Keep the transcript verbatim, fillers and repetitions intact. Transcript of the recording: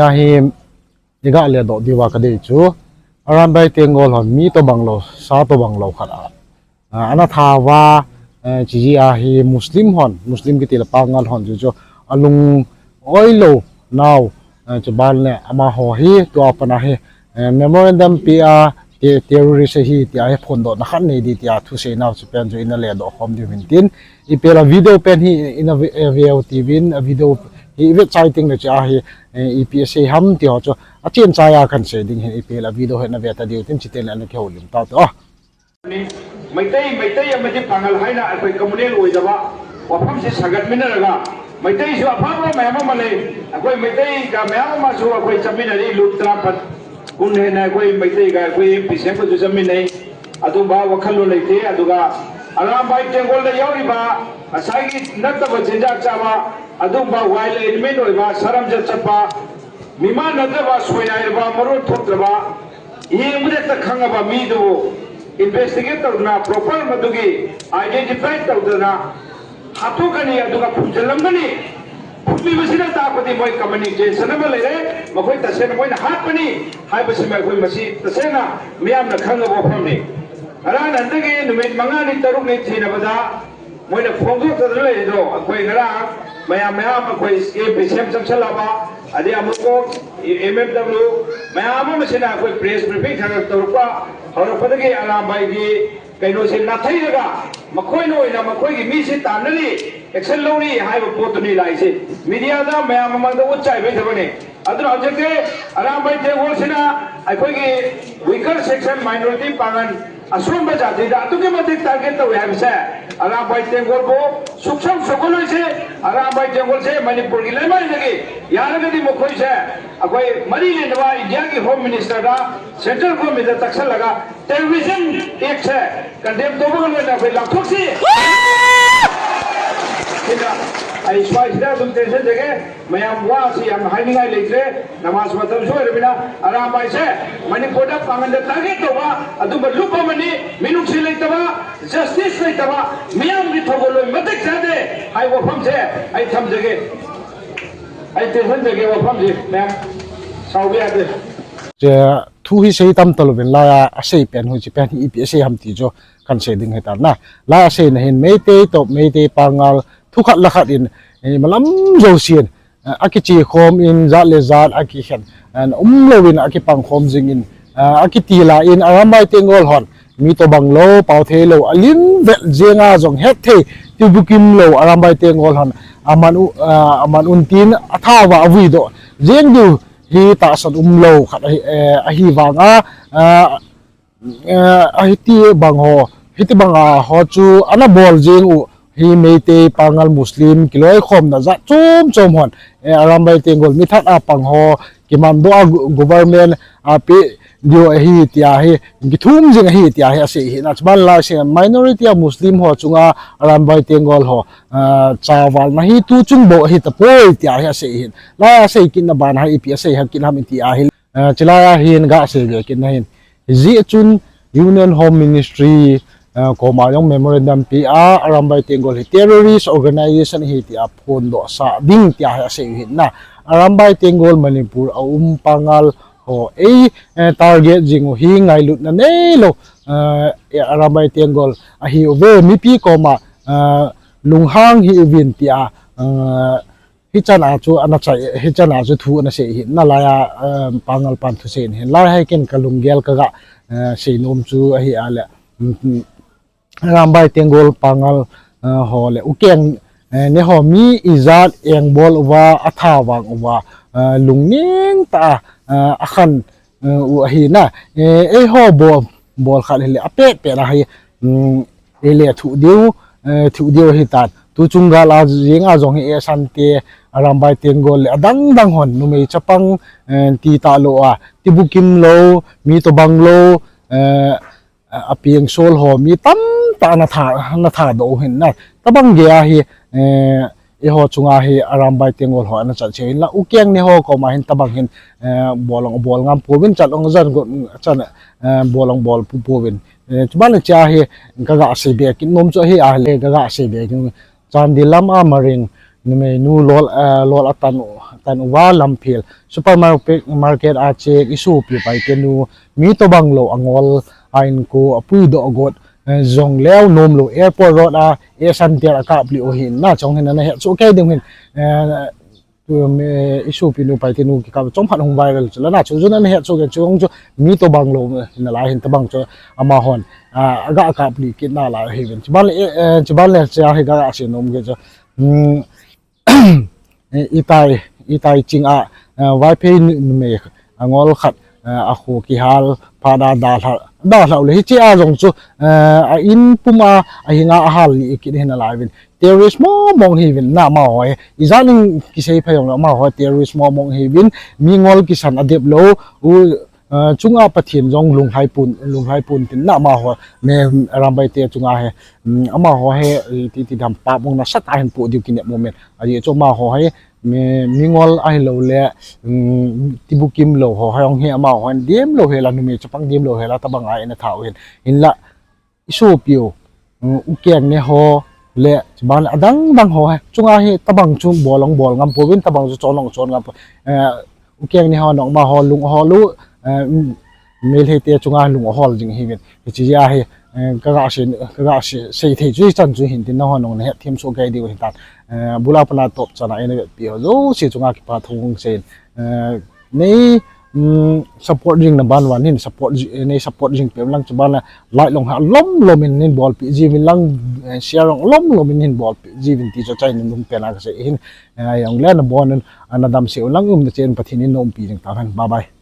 Ahi, iga ledoh diuva kadei chu, Arambai Tenggol hon mi tobang lou, sa tobang lou khat a, ah, ana tha uva, eh, chujeh a hi Muslim hon, Muslim kiti le Pangal hon chu chu alung oi lou nau, eh, chuban le amaho hi tua pat a hi, eh, memorandum pe a, te-, terrorist ahi tia hi phondohna khat nei ding tia thusei nau chu pen chu ina ledoh khom diu hin tin, ipi le video pen hi ina ve-, eh, veu tivin, a video hi ivet chai teng le chu ahi, eh, ipi asei ham ti ho chu achen chai a kahin sei ding hin, ipi le video hi ina ve ta diu tin, chuteng le ana kihoulim tau te. ไม่ใช่ ไม่ใช่ ไม่ใช่ ปังงาล ให้นะ ไอ้คนคอมมิวนิสต์ โอยแต่ว่า ว่าผมสิสกัดมินนะละ ไม่ใช่ ชัวร์ พาว่าแม่มามาเลย ไอ้คน ไม่ใช่ กับแม่มามาชัวร์ ไอ้คน จะมินอะไร ลุตราปัด คุณเห็น ไอ้คน ไม่ใช่ กับ ไอ้คน ปีเสียง ก็จะมินเลย อาตุบาว่า คันลุเลยเตะ อาตุกา อารามใบเตียงกอล ได้ยาวริบา อาศัย นักตะวันเชียงจาก จาว่า อาตุบา ไวเลย ไม่หน่อยว่า สารามจะจับปา ꯃꯤꯃꯥꯟꯅꯗꯕ, ꯁꯣꯏꯅꯥꯏꯔꯕ, ꯃꯔꯣꯟ ꯊꯣꯛꯇ꯭ꯔꯕ, ꯌꯦꯡꯕꯗ ꯍꯦꯛꯇ ꯈꯪꯉꯕ ꯃꯤꯗꯨꯕꯨ investigate ꯇꯧꯗꯅ, proper ꯃꯗꯨꯒꯤ identify ꯇꯧꯗꯅ, ꯍꯥꯠꯇꯣꯛꯀꯅꯤ, ꯑꯗꯨꯒ ꯐꯨꯝꯖꯤꯜꯂꯝꯒꯅꯤ꯫ ꯐꯨꯝꯕꯤꯕꯁꯤꯅ ꯇꯥꯛꯄꯗꯤ ꯃꯣꯏ common intention ꯑꯃ ꯂꯩꯔꯦ, ꯃꯈꯣꯏ ꯇꯁꯦꯡꯅ ꯃꯣꯏꯅ ꯍꯥꯠꯄꯅꯤ ꯍꯥꯏꯕꯁꯤꯃ ꯑꯩꯈꯣꯏ ꯃꯁꯤ ꯇꯁꯦꯡꯅ ꯃꯤꯌꯥꯝꯅ ꯈꯪꯉꯕ ꯋꯥꯐꯝꯅꯤ꯫ ꯉꯔꯥꯡ ꯅꯍꯥꯟꯗꯒꯤ ꯅꯨꯃꯤꯠ ꯃꯉꯥꯅꯤ, ꯇꯔꯨꯛꯅꯤ ꯊꯤꯅꯕꯗ, ꯃꯣꯏꯅ ꯐꯣꯡꯗꯣꯛꯇꯗꯅ ꯂꯩꯔꯤꯗꯣ, ꯑꯩꯈꯣꯏ ꯉꯔꯥꯡ ꯃꯌꯥꯝ, ꯃꯌꯥꯝ ꯑꯩꯈꯣꯏ ꯑꯦꯝ ꯄꯤ ꯁꯤ ꯑꯦꯝ ꯆꯪꯁꯜꯂꯕ, ꯑꯗꯩ ꯑꯃꯨꯛ ꯑꯦꯝ ꯑꯦꯝ ꯗꯕ꯭ꯂꯤꯎ ꯃꯌꯥꯝ ꯑꯃꯁꯤꯅ ꯑꯩꯈꯣꯏ press briefing ꯈꯔ ꯈꯔ ꯇꯧꯔꯛꯄ ꯍꯧꯔꯛꯄꯗꯒꯤ ꯑꯔꯥꯝꯕꯥꯏꯒꯤ ꯀꯩꯅꯣꯁꯦ ꯅꯥꯊꯩꯔꯒ ꯃꯈꯣꯏꯅ ꯑꯣꯏꯅ ꯃꯈꯣꯏꯒꯤ ꯃꯤꯁꯦ ꯇꯥꯟꯅꯔꯤ, action ꯂꯧꯔꯤ ꯍꯥꯏꯕ ꯄꯣꯠꯇꯨꯅꯤ ꯂꯥꯛꯏꯁꯦ꯫ Media ꯗ ꯃꯌꯥꯝ ꯃꯃꯥꯡꯗ ꯎꯠ ꯆꯥꯏꯕꯩ ꯊꯕꯛꯅꯤ꯫ ꯑꯗꯨꯅ ꯍꯧꯖꯤꯛꯇꯤ ꯑꯔꯥꯝꯕꯥꯏ ꯇꯦꯡꯒꯣꯜꯁꯤꯅ ꯑꯩꯈꯣꯏꯒꯤ weaker section, minority ꯄꯥꯡꯒꯜ, ꯑꯁꯣꯟꯕ ꯖꯥꯇꯤꯗ ꯑꯗꯨꯛꯀꯤ ꯃꯇꯤꯛ target ꯇꯧꯏ ꯍꯥꯏꯕꯁꯦ ꯑꯔꯥꯝꯕꯥꯏ ꯇꯦꯡꯒꯣꯜꯕꯨ ꯁꯨꯛꯁꯣꯟ ꯁꯣꯛꯍꯜꯂꯣꯏꯁꯦ꯫ ꯑꯔꯥꯝꯕꯥꯏ ꯇꯦꯡꯒꯣꯜꯁꯦ ꯃꯅꯤꯄꯨꯔꯒꯤ ꯂꯩꯃꯥꯏꯗꯒꯤ ꯌꯥꯔꯒꯗꯤ ꯃꯈꯣꯏꯁꯦ ꯑꯩꯈꯣꯏ ꯃꯔꯤ ꯂꯩꯅꯕ ꯏꯟꯗꯤꯌꯥꯒꯤ Home Minister ꯗ, central government ꯇ ꯇꯛꯁꯜꯂꯒ terrorism act ꯁꯦ condemn ꯇꯧꯕꯒ ꯂꯣꯏꯅꯅ ꯑꯩꯈꯣꯏ ꯂꯥꯎꯊꯣꯛꯁꯤ꯫ ꯁꯤꯗ ꯑꯩ ꯁ꯭ꯋꯥꯏꯁꯤꯗ ꯑꯗꯨꯝ ꯇꯦꯟꯁꯤꯟꯖꯒꯦ꯫ ꯃꯌꯥꯝ ꯋꯥꯁꯤ ꯌꯥꯝ ꯍꯥꯏꯅꯤꯡꯉꯥꯏ ꯂꯩꯇ꯭ꯔꯦ꯫ ꯅꯃꯥꯖ ꯃꯇꯝꯁꯨ ꯑꯣꯏꯔꯕꯅꯤꯅ ꯑꯔꯥꯝꯕꯥꯏꯁꯦ ꯃꯅꯤꯄꯨꯔꯗ ꯄꯥꯡꯒꯜꯗ target ꯇꯧꯕ ꯑꯗꯨꯝꯕ ꯂꯨꯞ ꯑꯃꯅꯤ꯫ ꯃꯤꯅꯨꯡꯁꯤ ꯂꯩꯇꯕ, justice ꯂꯩꯇꯕ, ꯃꯤꯌꯥꯝꯒꯤ ꯊꯧꯒꯜꯂꯣꯟ ꯃꯇꯤꯛ ꯆꯥꯗꯦ ꯍꯥꯏꯕ ꯋꯥꯐꯝꯁꯦ ꯑꯩ ꯊꯝꯖꯒꯦ꯫ ꯑꯩ ꯇꯦꯟꯁꯤꯟꯖꯒꯦ ꯋꯥꯐꯝꯁꯤ ꯃꯌꯥꯝ ꯁꯥꯎꯕ ꯌꯥꯗꯦ꯫ Che, thu hi sei tam talou vin, laiya asei pen hu chi pen hi ipi asei ham ti chu kahin sei ding ahitan na. Laiya aseina hin Meitei toh Meitei Pangal thu khat la khat in, eh, malam jousen, eh, akiche khom in, jat le jat akikhen, eh, umlouvin akipang khom jing in, eh, akiti la in, Arambai Tenggol hon mi tobang lou, pao thei lou, alim vet jeng a jong het thei, tibukim lou, Arambai Tenggol hon aman u, eh, aman un tin atha uva avui doh jeng diu hi tahsan umlou khat ahi, eh, ahivang a, eh, eh, ahiti bang ho, hiti bang a ho chu ana bol jeng u hi Meitei, Pangal, Muslim kiloikhomna jat chom chom hon, eh, Arambai Tenggol mi that a pang ho, kimandoh a gu-, government a pe diu ahi tia hi, kithum jing ahi tia hi asei ahi na. Chuban lai se minority a Muslim ho chunga Arambai Tenggol ho, ah, chavalna hi tuchung bou ahi tapoi tia hi asei ahi. Laiya asei kitna ban a hi ipi asei ha kit ham iti ahi. Ah, chulaiya hin ga sei ve kitna hin. Hijeh chun Union Home Ministry, ah, koma jong memorandum pe a, Arambai Tenggol hi terrorist organization ahi tia phondoh sah ding tia hi asei u ahi na. Arambai Tenggol Manipur a um Pangal ho ei, eh, target jing u hi ngailutna neilou, eh, Arambai Tenggol ahiuve, mipi koma, eh, lunghang hih uvin tia, eh, hichan a chu ana chai, hichan a chu thu ana sei ahi na. Laiya, eh, Pangal pan thusei ahi. Laiya hi ken kalunggel kaga, eh, seinom chu ahi a le, mm, mm, Arambai Tenggol Pangal, eh, ho le Ukeng, eh, ne ho mi ijat engbol uva, atha vang uva, eh, lungning tah a, eh, akhen, eh, u ahi na. Eh, eiho bol, bol khat hile apet pet a hi, mm, ei le thu diu, eh, thu diu ahitan. Tuchung gal a jing a jong hi Asante, Arambai Tenggol le adang dang hon, numei chapang, eh, ti talou a, tibukim lou, mi tobang lou, eh, a, apeng sol ho mi tamtah ana tha, ana thadoh u ahi na. Tabang gei a hi, eh, eiho chunga hi Arambai Tenggol ho ana chat cheh u ahin la, Ukeng ne ho koma hin tabang hin, eh, bol ong bol ngam pouvin, chat ong jan go, chan, eh, bol ong bol pu, pouvin. Eh, chuban le chia hi kaga sei be kitnom chu ahi a le, kaga sei be kit, Chandel lam a Maring numeinu lol, eh, lol atan u, tan uva Lamphel supermarket a cheng isopi Paite nu mi tobang lou angol a inko apuidoh got, eh, jong leu nom lou airport road a, eh, santer akap lih u hin na chong hin ana het chu kei ding hin, eh, tu, eh, isopi nu Paite nu kikap chomkhat hung viral chu lana chu jun ana het chu kei chu hung chu mi tobang lou, eh, nalai hin tobang chu amahon, ah, aga kap lih kit nalai hi vin. Chuban le, eh, eh, chuban le chia hi ga se nom kei chu. Hmm, eh, itai, itai ching a, eh, Vaiphei numei angol khat, eh, akho kihal phat a dalha, dalha u le hiche a jong chu, eh, a in pum a, ahinga ahal lih kit hin alai vin. Terrorist mong mong hi vin na amaho hi. Ijat in kisei phei jong le amaho terrorist mong mong hi vin. Mi ngol kisan adep lou u, eh, chunga Pathen jong lunglhai pon, lunglhai pon tin na amaho me Arambai te chunga hi. Hmm, amaho hi, eh, ti, ti dam pap mong nasatah a hin po diu kinep moment. Ajeh chu amaho hi, mi, mi ngol ahilou le, um, tibukim lou ho, hoi ong hi amaho hin dem lou hel a, numei chapang dem lou hel a, tobang a ina thau hin. Hinla, isopi u, um, u keng ne ho, le, chuban le adang dang ho, hi, chunga hi, tobang chu bol ong bol ngam pouvin, tobang chu chon ong chon ngam pou. Eh, u keng ne ho, nong amaho, lung ho lu, eh, um, Meitei te chunga lung ahol jing hi vin. Hiche a hi, eh, ka ga sei, ka ga sei, sei thei chu hichan chu hin tin nangho nong na het them soh kei diu hin tan. Eh, bula pana top chana ina vetpi ho jouse chunga kipa thu hung sei. Eh, nei, mm, support jing na ban van hin support ji-, nei support jing pem lang chuban la like long ha lom lom in nin bolpi ji vin lang, eh, share long lom lom in nin bolpi ji vin ti chu chai nin lung pena ka sei hin. Eh, jong le na bon in, ana dam sei u lang um na chen Pathen in na umpi jing ta hen. Bye bye.